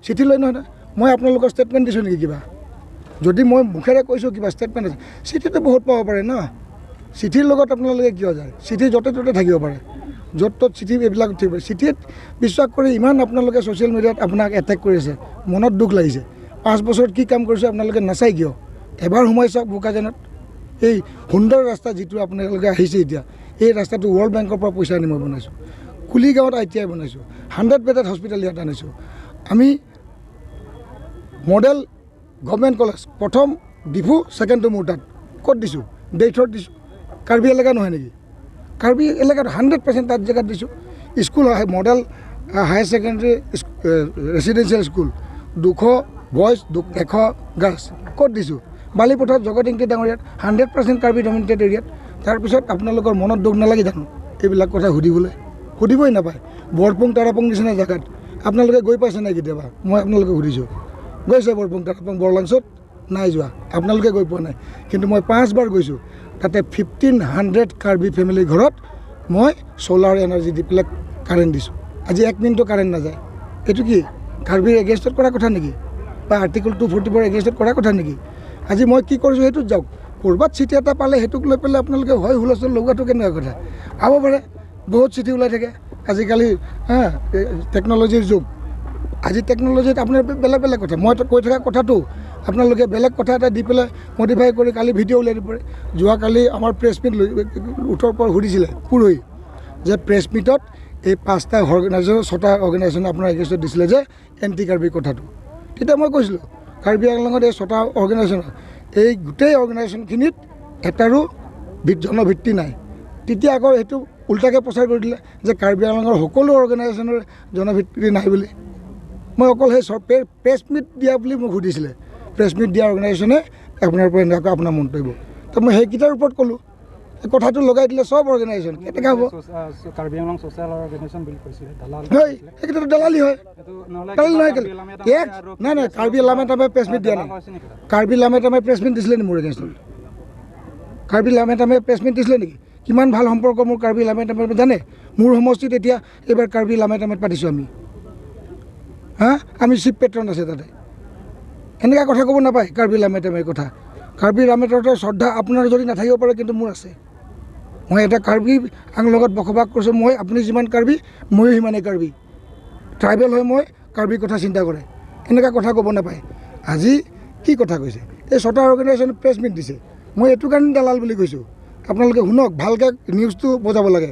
চিঠি লৈ নহয় নহয়। মই আপোনালোকৰ ষ্টেটমেণ্ট দিছোঁ নেকি কিবা? যদি মই মুখেৰে কৈছোঁ কিবা ষ্টেটমেণ্ট আছে, চিঠিটো বহুত পাব পাৰে ন। চিঠিৰ লগত আপোনালোকে কিয় যায়? চিঠি য'তে ত'তে থাকিব পাৰে, য'ত ত'ত চিঠি এইবিলাক থাকিব পাৰে। চিঠিত বিশ্বাস কৰি ইমান আপোনালোকে ছ'চিয়েল মিডিয়াত আপোনাক এটেক কৰি আছে, মনত দুখ লাগিছে। 5 বছৰত কি কাম কৰিছোঁ আপোনালোকে নাচাই কিয়? এবাৰ সোমাই চাওক বোকাজানত। এই সুন্দৰ ৰাস্তা যিটো আপোনালোকে আহিছে এতিয়া, এই ৰাস্তাটো ৱৰ্ল্ড বেংকৰ পৰা পইচা আনি মই বনাইছোঁ। কুলিগাঁৱত ITI বনাইছোঁ, 100 বেডেড হস্পিটেল ইয়াত আনিছোঁ। আমি মডেল গভৰ্ণমেণ্ট কলেজ প্ৰথম ডিফু, ছেকেণ্ডটো মোৰ তাত ক'ত দিছোঁ? দেইথত দিছোঁ। কাৰ্বি এলেকা নহয় নেকি? কাৰ্বি এলেকাত 100% তাত জেগাত দিছোঁ। School model higher secondary residential school 200 boys, 100 girls ক'ত দিছোঁ? বালিপথাৰত জগত ইংতি ডাঙৰীয়াত 100% কাৰ্বি ডমিনেটেড এৰিয়াত। তাৰপিছত আপোনালোকৰ মনত দুখ নালাগে জানো এইবিলাক কথা সুধিবলৈ? সুধিবই নাপায়। বৰপুং তাৰাপুং নিচিনা জেগাত আপোনালোকে গৈ পাইছে নাই কেতিয়াবা? মই আপোনালোকক সুধিছোঁ, গৈছে বৰপুং তাৰাপুং বৰলাংচত? নাই যোৱা, আপোনালোকে গৈ পোৱা নাই। কিন্তু মই 5বাৰ গৈছোঁ। তাতে 1500 কাৰ্বি ফেমিলিৰ ঘৰত মই চ'লাৰ এনাৰ্জি দি পেলাই কাৰেণ্ট দিছোঁ। আজি 1 মিনিটো কাৰেণ্ট নাযায়। এইটো কি কাৰ্বিৰ এগেইনষ্টত কৰা কথা নেকি? বা আৰ্টিকল 244 এগেইনষ্টত কৰা কথা নেকি? আজি মই কি কৰিছোঁ সেইটোত যাওক। ক'ৰবাত চিঠি এটা পালে সেইটোক লৈ পেলাই আপোনালোকে হয় হুলস্থুল লগোৱাটো কেনেকুৱা কথা? পাব পাৰে, বহুত চিঠি ওলাই থাকে আজিকালি। হা, টেকন'লজিৰ যুগ। আজি টেকন'লজিত আপোনাৰ বেলেগ বেলেগ কথা। মই কৈ থকা কথাটো আপোনালোকে বেলেগ কথা এটা দি পেলাই মডিফাই কৰি কালি ভিডিঅ' উলিয়াই দিব পাৰে। যোৱাকালি আমাৰ প্ৰেছ মিট উঠৰ পৰা সুধিছিলে পৰহি যে প্ৰেছ মিটত এই 5টা অৰ্গেনাইজেশ্যন, 6টা অৰ্গেনাইজেশ্যন আপোনাৰ এগেইনষ্টত দিছিলে যে এণ্টি কাৰ্বি কথাটো, তেতিয়া মই কৈছিলোঁ কাৰ্বি আংলঙত এই 6টা অৰ্গেনাইজেশ্যন, এই গোটেই অৰ্গেনাইজেশ্যনখিনিত এটাৰো জনভিত্তি নাই। তেতিয়া আকৌ সেইটো উল্টাকৈ প্ৰচাৰ কৰি দিলে যে কাৰ্বি আংলঙৰ সকলো অৰ্গেনাইজেশ্যনৰ জনভিত্তি নাই বুলি। মই অকল সেই প্ৰেছ মিট দিয়া বুলি মোক সুধিছিলে। প্ৰেছ মিট দিয়া অৰ্গেনাইজেশ্যনে আপোনাৰ পৰা এনেকুৱা আপোনাৰ মন্তব্য, তো মই সেইকেইটাৰ ওপৰত ক'লোঁ। কথাটো লগাই দিলে চব অৰ্গেনাইজেশ্যন, কেনেকৈ হ'ব? কাৰ্বি আংলং ছ'চিয়েল অৰ্গেনাইজেশ্যন বুলি কৈছিলে, দালাল। হয়, সেইকেইটাতো দালালি হয়। সেইটো নহ'লে দালালি নহয় কাৰ্বি কেলে? লামে এক নাই নাই, কাৰ্বি লামে তামে প্ৰেছ মিট দিয়া নাই। হৈছে নেকি তাত? কাৰ্বি লামে তামে প্ৰেছ মিট দিছিলে নি মোৰ এগেইনষ্টত? কাৰ্বি লামে তামে প্ৰেছ মিট দিছিলে নেকি? কিমান ভাল সম্পৰ্ক মোৰ কাৰ্বি লামে তামে জানে। মোৰ সমষ্টিত এতিয়া এইবাৰ কাৰ্বি লামে তামেত পাতিছোঁ আমি। হা, আমি চিফ পেট্ৰন আছে তাতে। এনেকুৱা কথা ক'ব নাপায় কাৰ্বি লামে তামেৰ কথা। কাৰ্বি লামে তামৰ শ্ৰদ্ধা আপোনাৰ যদি নাথাকিব পাৰে, কিন্তু মোৰ আছে। মই এটা কাৰ্বি আংলঙত বসবাস কৰিছোঁ। মই আপুনি যিমান কাৰ্বি, ময়ো সিমানেই কাৰ্বি। ট্ৰাইবেল হৈ মই কাৰ্বি কথা চিন্তা কৰে, এনেকুৱা কথা ক'ব নাপায়। আজি কি কথা কৈছে? এই 6টা অৰ্গেনাইজেশ্যনে প্ৰেছ মিট দিছে। মই এইটো কাৰণে দালাল বুলি কৈছোঁ। আপোনালোকে শুনক ভালকৈ, নিউজটো বজাব লাগে।